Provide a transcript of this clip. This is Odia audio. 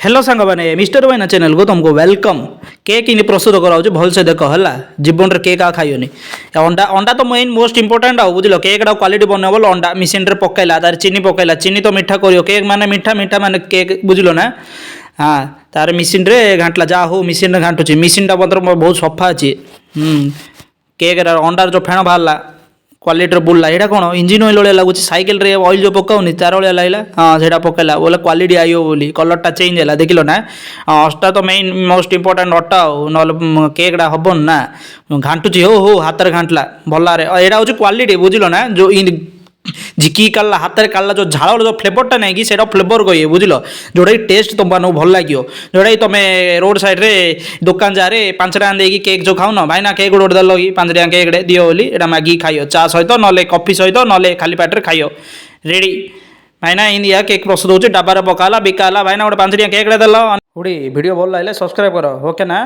ହ୍ୟାଲୋ ସାଙ୍ଗମାନେ, ମିଷ୍ଟର ଭାଇନା ଚ୍ୟାନେଲକୁ ତୁମକୁ welcome. Cake ଇନି ପ୍ରସ୍ତୁତ କରାହେଉଛି, ଭଲସେ ଦେଖ ହେଲା। ଜୀବନରେ କେକ୍ ଆଉ ଖାଇବନି। ଅଣ୍ଡା, ଅଣ୍ଡା ତ ମେନ୍ ମୋଷ୍ଟ ଇମ୍ପୋର୍ଟାଣ୍ଟ ଆଉ, ବୁଝିଲ? କେକ୍ଟା କ୍ୱାଲିଟି ବନେଇବ ବୋଲେ ଅଣ୍ଡା ମେସିନ୍ରେ ପକାଇଲା, ତାର ଚିନି ପକାଇଲା। ଚିନି ତ ମିଠା କରିବ, କେକ୍ ମାନେ ମିଠା, ମିଠା ମାନେ କେକ୍, ବୁଝିଲ ନା? ହଁ, ତାର ମେସିନ୍ରେ ଘାଣ୍ଟିଲା। ଯାହା ହଉ, ମେସିନ୍ରେ ଘାଣ୍ଟୁଛି। ମେସିନ୍ଟା ମଧ୍ୟ ବହୁତ ସଫା ଅଛି। କେକ୍ର ଅଣ୍ଡାର ଯେଉଁ ଫେଣ ବାହାରିଲା, କ୍ୱାଲିଟିର ବୁଲିଲା। ଏଇଟା କ'ଣ ଇଞ୍ଜିନ୍ ଅଏଲ୍ ଭଳିଆ ଲାଗୁଛି? ସାଇକେଲରେ ଅଏଲ୍ ଯେଉଁ ପକାଉନି, ତାର ଭଳିଆ ଲାଗିଲା। ହଁ, ସେଇଟା ପକାଇଲା ବୋଲେ କ୍ୱାଲିଟି ଆଇବ ବୋଲି କଲର୍ଟା ଚେଞ୍ଜ ହେଲା, ଦେଖିଲ ନା? ହଁ, ଅଟା ତ ମେନ୍ ମୋଷ୍ଟ ଇମ୍ପୋର୍ଟାଣ୍ଟ ଅଟା, ଆଉ ନହେଲେ କେକ୍ଟା ହବନି ନା। ଘାଣ୍ଟୁଛି, ହଉ ହଉ, ହାତରେ ଘାଣ୍ଟିଲା ଭଲରେ। ଏଇଟା ହେଉଛି କ୍ୱାଲିଟି, ବୁଝିଲ ନା? ଯେଉଁ ଝିକି କାଢ଼ିଲା, ହାତରେ କାଢ଼ିଲା, ଯେଉଁ ଝାଳର ଯେଉଁ ଫ୍ଲେଭରଟା ନାଇଁ କି, ସେଇଟା ଫ୍ଲେଭର କହିବେ, ବୁଝିଲ? ଯେଉଁଟାକି ଟେଷ୍ଟ ତୁମମାନଙ୍କୁ ଭଲ ଲାଗିବ, ଯେଉଁଟାକି ତୁମେ ରୋଡ଼ ସାଇଡ଼୍ରେ ଦୋକାନ ଯାରେ 5 ଟଙ୍କା ଦେଇକି କେକ୍ ଯେଉଁ ଖାଉନ, ଭାଇନା କେକ୍ ଗୋଟେ ଦେଲ କି, 5 ଟଙ୍କା କେକ୍ଟେ ଦିଅ ବୋଲି, ଏଇଟା ମାଗିକି ଖାଇବ ଚା ସହିତ, ନହେଲେ କଫି ସହିତ, ନହେଲେ ଖାଲି ପାଟିରେ ଖାଇବ। ରେଡ଼ି ଭାଇନା, ଇନ୍ଦିଆ କେକ୍ ପ୍ରସ୍ତୁତ ହେଉଛି। ଡବାରେ ପକା ହେଲା, ବିକା ହେଲା। ଭାଇନା, ଗୋଟେ 5 ଟଙ୍କା କେକ୍ଟେ ଦେଲ। ହୁଡ଼ି ଭିଡ଼ିଓ ଭଲ ଲାଗିଲେ ସବସ୍କ୍ରାଇବ୍ କର, ଓକେ ନା?